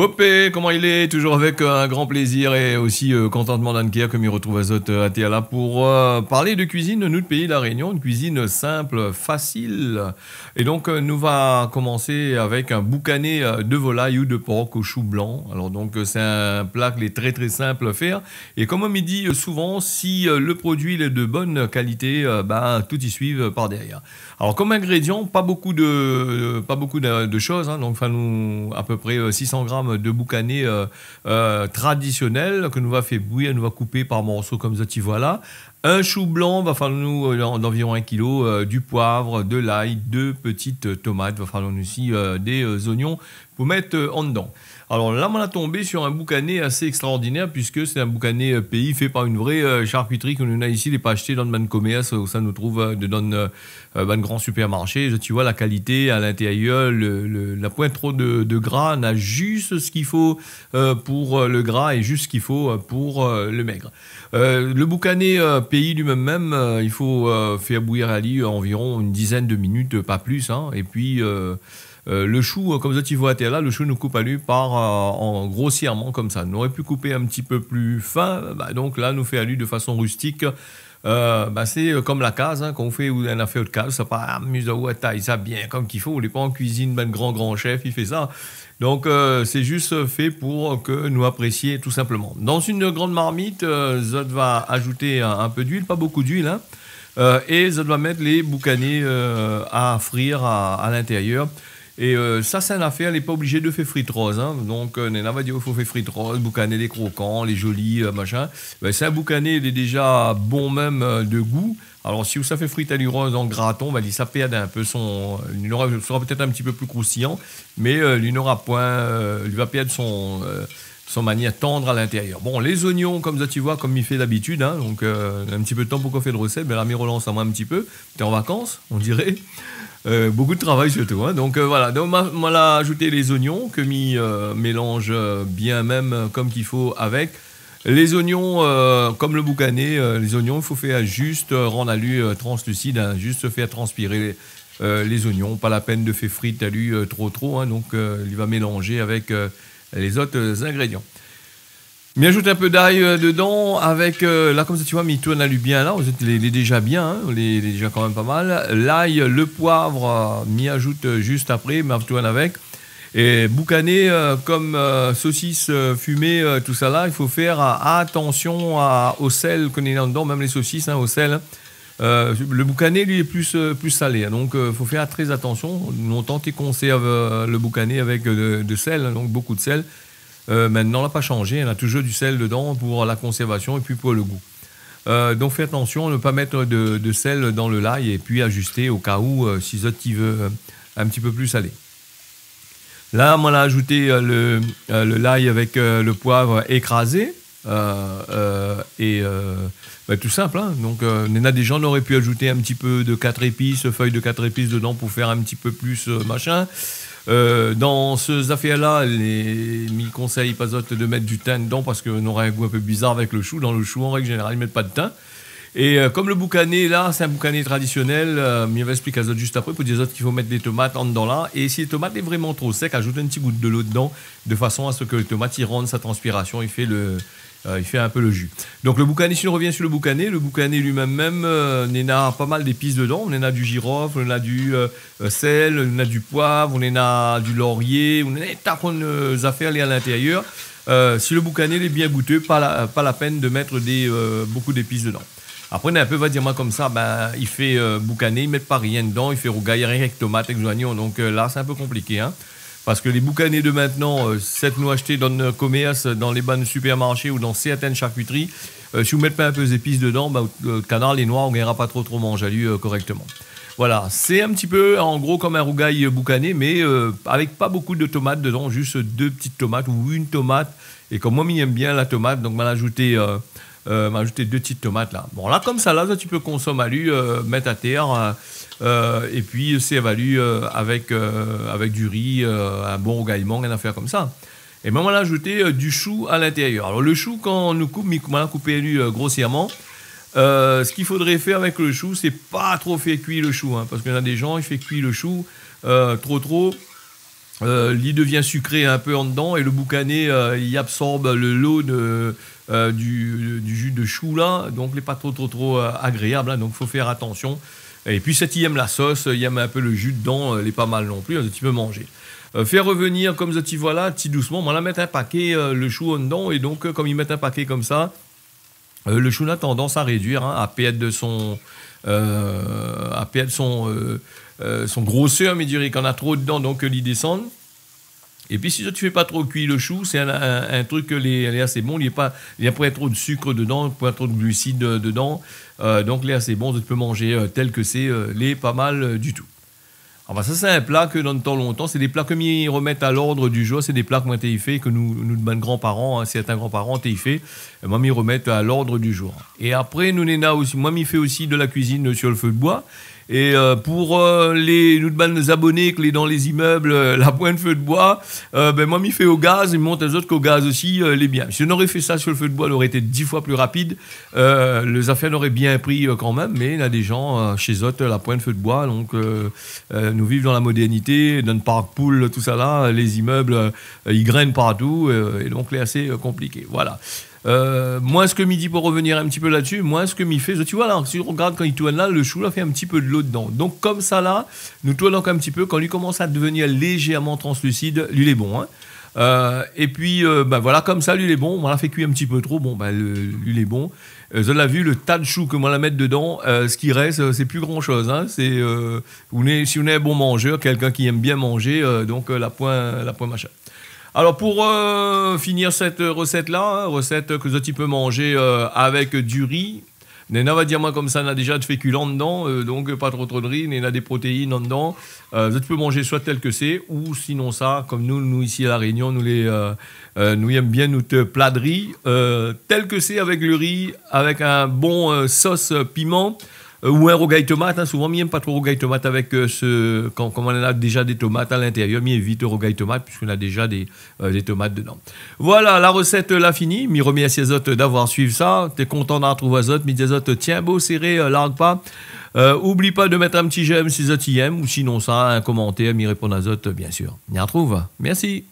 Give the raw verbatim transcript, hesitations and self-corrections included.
Hop, é koman i lé ? Toujours avec, euh, un grand plaisir et aussi, euh, kontantman dan kèr ke mi retrouv azot, euh, atèr la pour, euh, parler de cuisine de notre pays, La Réunion, une cuisine simple, facile. Et donc, euh, nou va komansé avec un boucané, euh, de volaille ou de porc au chou blanc. Alors donc, euh, c'est un plat qui est très, très simple à faire. Et comme on me dit, euh, souvent, si, euh, le produit il est de bonne qualité, euh, ben, tout i suiv, euh, par derrière. Alors, comme ingrédients, pas beaucoup de, pas beaucoup de, de choses, hein. Donc, i fo anou à peu près, euh, six cents grammes de boucané, euh, euh, traditionnel ke nou va fé bouir, nou va koupé par morso konmsa, ti voi la. Un chou blanc, va faloir anou, euh, d'en-, d'environ un kilo, euh, du poivre, de l'ail, deux petites tomates, va faloir anou aussi, euh, des, euh, oignons pou mèt, euh, andan. Alors là, moin la tonbé sur un boucané assez extraordinaire, puisque c'est un boucané, euh, pays fait par une vraie, euh, charcuterie ke nou néna isi, lé pa ashté dan bann komèrs, ousa nou trouv, euh, de, dan, euh, euh, bann gran supermarché. Zot i voi la kalité à l'intérieur, le, le, na poin tro de, de gras, na just ce qu'il faut, euh, pour, euh, le gras et juste ce qu'il faut, euh, pour, euh, le maigre. Euh, le boucané, euh, pays lui-même, même, euh, i fo, euh, fé bouir ali environ une dizaine de minutes, euh, pas plus, hein. Et puis, euh, euh, le chou, euh, konmsa, ti voi atèr la, le chou nou koup ali par, euh, en, grossièrement konmsa. Nou noré pu koupé un petit peu plus fin, bah, donc là, nou fé ali de façon rustique. Euh, bah, c'est, euh, comme la case, hein, kan ou fé in afèr de kaz, sa pa amuz aou a tay sa bien konm k'i fo, ou lé pa an kuizine, bann gran, gran chef i fé sa. Donc, euh, c'est juste fait pour que nou apresié tout simplement. Dans une grande marmite, euh, zot va ajouter un, un peu d'huile, pas beaucoup d'huile, hein, euh, é zot va mèt lé boucané, euh, à frire à, à l'intérieur. É, euh, sa, sé in afèr, lé pa oblizé de fé frit roz, hein. Donc, euh, néna va dir, i fo fé frit roz, boucané lé krokan, lé zoli, euh, machin. Ben, sé in boucané, lé déza bon mèm, euh, de gou. Alors, si ou sa fé frit ali roz an graton, ben, li sa pèrd un peu son, euh, li nora, sera peut-être un petit peu plus croustillant, mais, euh, li nora poin, euh, li va pèrd son, euh, son manièr tendre à l'intérieur. Bon, les oignons, konmsa, ti voi, konm mi fé d'habitude, hein, donc, euh, un petit peu de temps pou k'ou fé de recette, ben, la, mi relans amoin un petit peu. T'es en vacances, on dirait. Euh, beaucoup de travail surtout, hein. Donc, euh, voilà. Donc, ma, moin la ajouté les oignons ke mi, euh, mélanz, euh, bien mèm, euh, konm k'i fo avèk. Les oignons, euh, konm le boucané, euh, les oignons, i fo fé juste, euh, rann ali, euh, translucide, hein, juste fé transpiré, euh, les oignons. Pa la pèn de fé frit ali, euh, tro, tro, hein, donc, euh, li va mélanzé avèk, euh, les autres, euh, ingrédients. Mi ajout in pé d'ay, euh, dedan avèk, euh, la, konmsa, ti voi, mi tourn ali bien la, zot i voi, lé, lé déza bien, hein, lé, lé déza kan mèm pa mal. L'ail, le poivre, euh, mi ajout, euh, just apré, mi tourn avèk. É boucané, euh, konm, euh, sosis, euh, fimé, euh, tout sa la, i fo fé, euh, atansion a, o sèl ke néna andan, mèm lé sosis, hein, o sèl, hein. Euh, le boucané, li, lé plus, euh, plus salé, hein, donc, euh, fo fé trè atansion. Lontan té konsèrv, euh, le boucané avèk, euh, de, de sèl, hein, donc beaucoup de sel. Euh, mintnan, la pa shanzé, néna toujours du sèl dedan pou la konsèrvasion é pi pou le gou. Euh, donc, fé atansion, ne pa mèt de, de sèl dan le lay é pi ajuster o ka ou, euh, si zot i vé, euh, in ti pé plus salé. La, moin la ajouté, euh, le, euh, le lay avèk, euh, le poiv ékrazé. Euh, euh, é, euh, ben, tout sinp, hein. Donc, euh, néna dé zan noré pu ajouté in ti pé de quatre épices, fèy de quatre épices dedan pou fé in ti pé plus, euh, machin. Euh, dan sé zafèr la, lé, mi konsèy pa zot de mèt du tin dedan parske nora in gou in pé bizar avèk le shou. Dan le shou, an règ zénéral, i mèt pa de tin. É, euh, konm le boucané la, sé in boucané tradisionèl, euh, mi va ésplik azot just apré pou dir azot k'i fo mèt dé tomat andan la. É si le tomat lé vréman tro sèk, ajout in ti gout de lo dedan de fason a se ke le tomat i rann sa transpirasion, i fé le, euh, i fé in pé le ju. Donk le boucané, si nou revien sur le boucané, le boucané li mèm mèm, euh, néna pa mal d'épis dedan. Néna du jirof, néna du, euh, euh, sèl, néna du poiv, néna du lorié, néna in ta de, euh, zafèr lé a l'intérieur. Euh, si le boucané lé bien gouté, pa la, pa la pèn de mèt dé, euh, bokou d'épis dedan. Apré, néna in pé va dir amoin konmsa, ben, i fé, euh, boucané, i mèt pa rien dedan, i fé rougay rienk avèk tomat, avèk zoignon. Donk, euh, la, sé in pé konpliké, hein. Parske lé boucané de mintnan, euh, sèt nou ashté dan le komèrs, dan lé bann supermarché ou dan sèrtin sharkitri, euh, si ou mèt pa in pé zépis dedan, ben, le kanar lé noir, ou gingn pa tro, tro manz ali, euh, korèkteman. Voilà, sé in ti pé, an gro, konm in rougay, euh, boucané, mé, euh, avèk pa bokou de tomat dedan, just dé ti tomat ou in tomat. É konm moin, mi èm bien la tomat, donk, moin la ajouté, euh, euh, moin la ajouté dé ti tomat la. Bon, la, konmsa la, zot i pé konsom ali, euh, mèt atèr, euh, euh, é pi, euh, sèrv ali, euh, avèk, euh, avèk du ri, euh, in bon rougay mang, in afèr konmsa. É moin, moin la ajouté, euh, du shou a l'intérieur. Alor, le shou, kan nou koup, mi, moin la koup ali, euh, grossièrman. Euh, sak i fodré fé avèk le shou, sé pa tro fé kui le shou, hein, parske néna dé zan i fé kui le shou, euh, tro, tro. euh, li devien sikré in pé andan é le boukané, euh, li absorb le lo de, euh, du, du ju de shou la. Donk lé pa tro, tro, tro, euh, agréab, in. Donk fo fé atansion. Épi sat i èm la sos, i èm in pé le ju dedan, euh, lé pa mal non pli, in, zot i pé manzé. Euh, fé revenir, konm zot i voi la, ti dousman. Moin la mèt in paké, euh, le shou andan. É donk, euh, konm i mèt in paké konmsa, euh, le shou na tandans a réduir, in, a pèrd son, euh, a pèrd son, euh, euh, son grosèr, mi diré, kan na tro dedan, donk, euh, li désann. Épi si zot i fé pa tro kui le shou, sé in, in, in truk ke lé, lé asé bon, li lé pa, li na poin tro de sik dedan, poin tro de glisid, euh, dedan. Euh, donk lé asé bon, zot i pé manzé, euh, tèl ke sé, euh, lé pa mal, euh, ditou. Anfin, sa sé in pla ke dan le tan lontan, sé dé pla ke mi remèt a lord du jour, sé dé pla ke moin té i fé, ke nou, nout bann gran paran, in, sèrtin gran paran té i fé, euh, moin mi remèt a lord du jour. É apré nou néna osi, moin mi fé osi de la kuizine sur le feu de bois. É, euh, pou, euh, lé, nout bann zaboné ke lé dan lé zimèb, euh, la poin feu de bois, euh, bin moin mi fé o gaz, mi mont azot ke o gaz osi, euh, lé bien. Si nou noré fé sa sur le feu de bois, noré été dis foi pli rapid. Euh, lé zafèr noré bien pri, euh, kanmèm, mé na dé jan, euh, shé zot, euh, la poin feu de bois, donk, euh, euh, nou viv dan la modèrnité, dan le park poul, tousala, lé zimèb, euh, i grinn partou, euh, é donk lé asé, euh, konpliké. Voilà. Euh, moin, sak mi di, pou revenir in ti pé la dsi, moin, sak mi fé, zot i voi la, si ou regard kan li tourn la, le shou la fé in ti pé de lo dedan. Donk konmsa la, nou tourn ankor in ti pé, kan li komans a devenir lézèrman translusid, li lé bon, in. Euh, épi, euh, bin voilà, konmsa li lé bon. Moin la fé kui in ti pé tro, bon, bin le, li lé bon. Euh, zot la vi, le ta de shou ke moin la mèt dedan, euh, sak i rès, euh, sé pi gran shoz, in. Sé, euh, ou lé, si ou lé in bon manzèr, kèlkin ki èm bien manzé, euh, donk, euh, la poin, la poin mashin. Alor pou, euh, finir sèt, euh, resèt la, in, resèt ke zot i pé manzé, euh, avèk du ri, néna, va dir amoin konmsa, na déza de fékulan dedan, euh, donk, euh, pa tro, tro de ri, néna dé protéine andan. Euh, zot i pé manzé soi tèl ke sé, ou sinonsa, konm nou, nou isi a La Rényon, nou lé, euh, euh, nou èm bien nout pla de ri, euh, tèl ke sé, avèk le ri, avèk in bon, euh, sos, euh, piman, euh, ou in rougay tomat, in. Souvan mi èm pa tro rougay tomat avèk, euh, se, kan, kan ou na déza dé tomat a lintérièr, mi évit rougay tomat, piske ou na déza dé, euh, dé tomat dedan. Voilà, la resèt la fini. Mi remèrsi azot d'avoir suiv sa. Té kontan de retrouv azot. Mi di azot, tienbo séré, euh, larg pa. Euh, oubli pa de mèt in ti j'aime si zot i èm, ou sinonsa, in komantèr, mi réponn azot, euh, bien sir. Ni retrouv. Mèrsi.